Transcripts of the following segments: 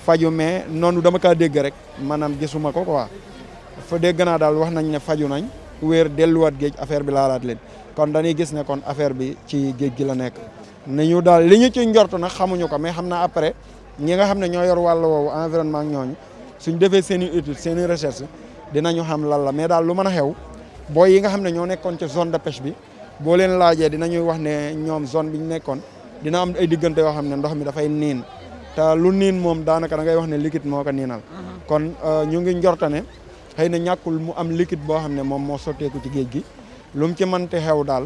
faju mais noonu dama kaa dégg rek maanaam gisuma ko quoi fa dégg naa daal wax nañ ne faju nañ wéer delluwaat géej affaire bi laalaat leen kon dañuy gis ne kon affaire bi ci géej gi la nekk nañu daal li ñu ci njort nag xamuñu ko mais xam naa après ñi nga xam ne ñoo yor wàll woowu environnement ak ñooñu suñ defee seen i étude seen i recherche dinañu xam lan la mais daal lu mën a xew booy yi nga xam ne ñoo nekkoon ci zone de pêche bi boo leen laajee dinañuy wax ne ñoom zone bi ñu nekkoon dina am ay diggante yoo xam ne ndox mi dafay niin te lu niin moom daanaka da ngay wax ne liquide moo ko niinal kon ñu ngi njorta ne xëy na ñàkkul mu am liquide boo xam ne moom moo sotteeku ci géej gi lu mu ci mënti xew daal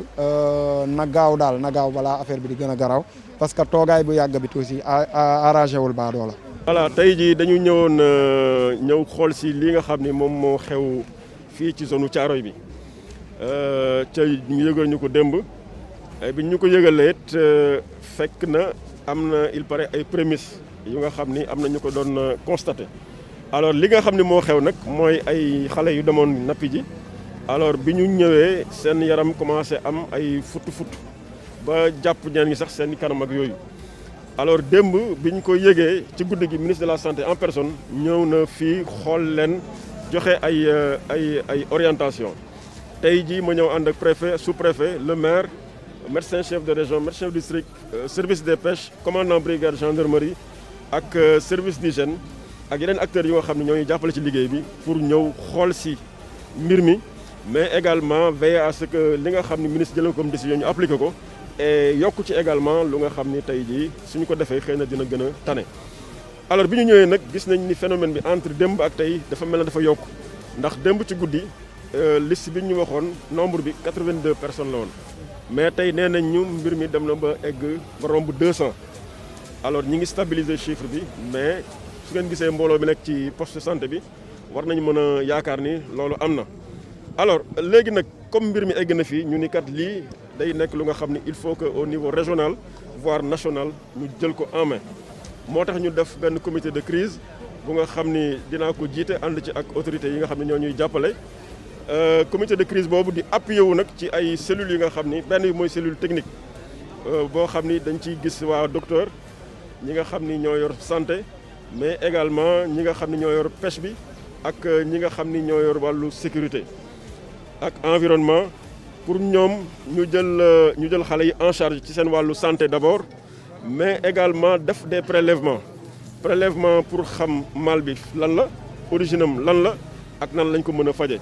na gaaw balaa affaire bi di gën a garaw parce que toogaay bu yàgg bi aussi arrangé wul baadoo la. voilà tey jii dañu ñëw xool si li nga xam ni moom moo xew fii ci zone Thiaroye bi ca ñu yëgal ñu ko démb bi ñu ko yëgalee it fekk na am na il paraît ay prémices yu nga xam ni am na ñu ko doon constaté alors li nga xam ni moo xew nag mooy ay xale yu demoon nappi ji alors bi ñu ñëwee seen yaram commencé am ay futt ba jàpp ñeen ñi sax seen kanam ak yooyu alors démb bi ñu ko yëgee ci guddi gi ministre de la santé en personne ñëw na fii xool leen joxe ay orientation tey jii ma ñëw ànd ak préfet sous-préfet le maire médecin chef de région médecin chef de district service des pêches commandant brigade gendarmerie ak service d'hygiène ak yeneen acteurs yu nga xam ne ñoo ñu jàppale ci liggéey bi pour ñëw xool si mbir mi mais également veiller à ce que li nga xam ne ministre jëlee comme décision ñu appliqué ko et yokk ci également lu nga xam ni tey jii suñu ko defee xëy na dina gën a tane. alors bi ñu ñëwee nag gis nañ ni phénomène bi entre démb ak tey dafa mel ne dafa yokk ndax démb ci guddi liste bi ñu waxoon nombre bi 82 personnes la woon mais tey nee nañ ñu mbir mi dem na ba egg ba romb 200 alors ñi ngi stabiliser chiffre bi mais su ngeen gisee mbooloo bi nekk ci poste de santé bi war nañ mën a yaakaar ni loolu am na. alors léegi nag comme mbir mi egg na fii ñu ni kat lii day nekk lu nga xam ni il faut que au niveau régional voire national ñu jël ko en main moo tax ñu def benn comité de crise bu nga xam ni dinaa ko jiite ànd ci ak autorités yi nga xam ne ñoo ñuy jàppale. comité de crise boobu di appuyé wu nag ci ay cellules yi nga xam ni benn bi mooy cellule technique boo xam ni dañ ciy gis waa docteur ñi nga xam ni ñoo yor santé mais également ñi nga xam ni ñoo yor pêche bi ak ñi nga xam ni ñoo yor wàllu sécurité ak environnement pour ñoom ñu jël xale yi en charge ci seen wàllu santé d'abord mais également def des prélèvements pour xam mal bi lan la origine am lan la ak nan lañ ko mën a faje